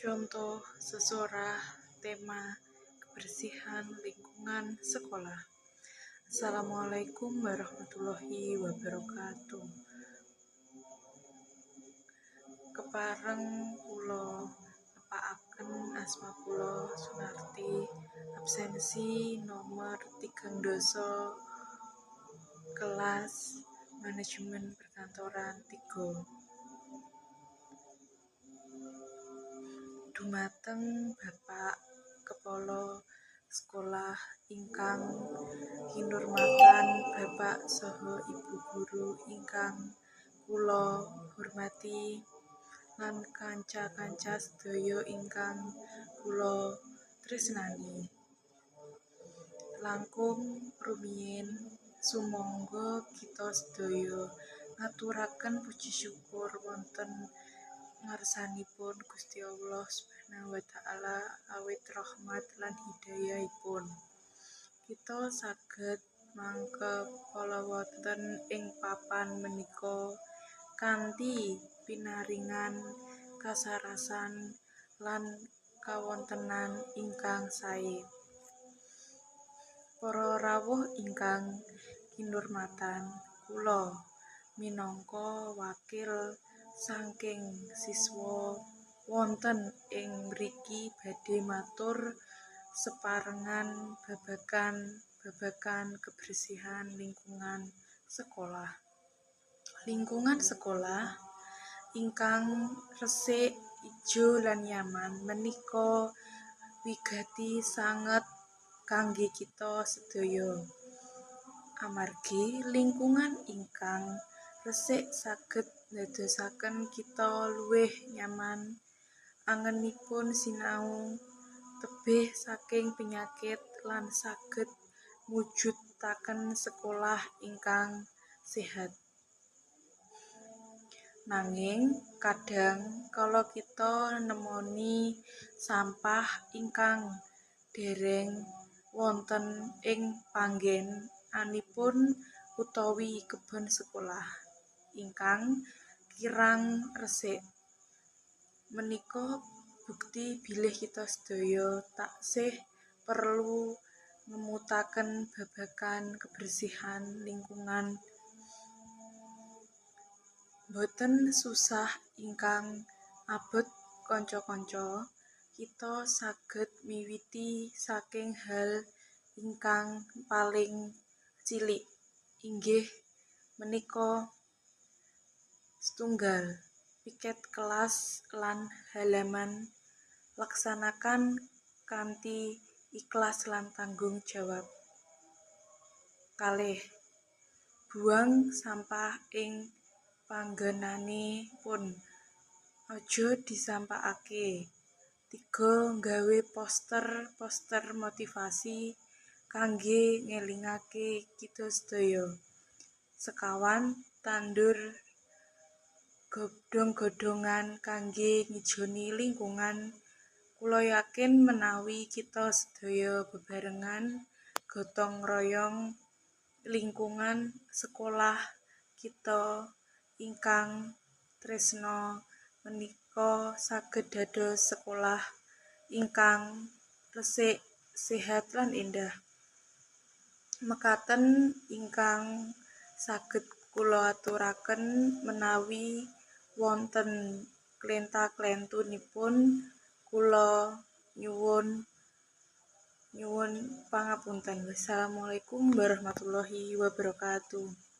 Contoh sesorah tema kebersihan lingkungan sekolah. Assalamualaikum warahmatullahi wabarakatuh. Kepareng kula nepakaken asma kula Sunarti, absensi nomor 30 kelas Manajemen Perkantoran 3. Dumateng Bapak Kepala Sekolah ingkang kinurmatan, Bapak saha Ibu guru ingkang kula hormati, lan kanca-kanca sedaya ingkang kula tresnani. Langkung rumiyin sumangga kita sedaya ngaturaken puji syukur wonten ngarsanipun Gusti Allah Subhanahu wa taala awit rahmat lan hidayahipun. Kita saged mangkep kala wonten ing papan menika kanthi pinaringan kasarasan lan kawontenan ingkang sae. Para rawuh ingkang kinurmatan, kula minangka wakil saking siswa wonten ing mriki badhe matur separengan babagan kebersihan lingkungan sekolah. Lingkungan sekolah ingkang resik, ijo lan nyaman menika wigati sanget kangge kita sedaya. Amargi lingkungan ingkang resik saged ndadosaken kita luwih nyaman anggenipun sinau, tebih saking penyakit lan saged mujudaken sekolah ingkang sehat. Nanging kadang kala kita nemoni sampah ingkang dereng wonten ing panggenanipun utawi kebon sekolah ingkang kirang resik. Menika bukti bilih kita sedaya taksih perlu ngemutaken babagan kebersihan lingkungan. Boten susah ingkang abot kanca-kanca, kita saged miwiti saking hal ingkang paling cilik, inggih menika setunggal piket kelas lan halaman laksanakan kanthi ikhlas lan tanggung jawab. Kalih, buang sampah ing panggenane pun aja disampahake. 3, nggawe poster-poster motivasi kangge ngelingake kita sedaya. Sekawan, tandur godhong-godhongan kangge ngijoni lingkungan. Kula yakin menawi kita sedaya bebarengan gotong royong lingkungan sekolah kita ingkang tresna menika saged dados sekolah ingkang resik, sehat lan endah. Mekaten ingkang saged kula aturaken menawi wonten klenta-klentunipun kula nyuwun pangapunten. Wassalamualaikum warahmatullahi wabarakatuh.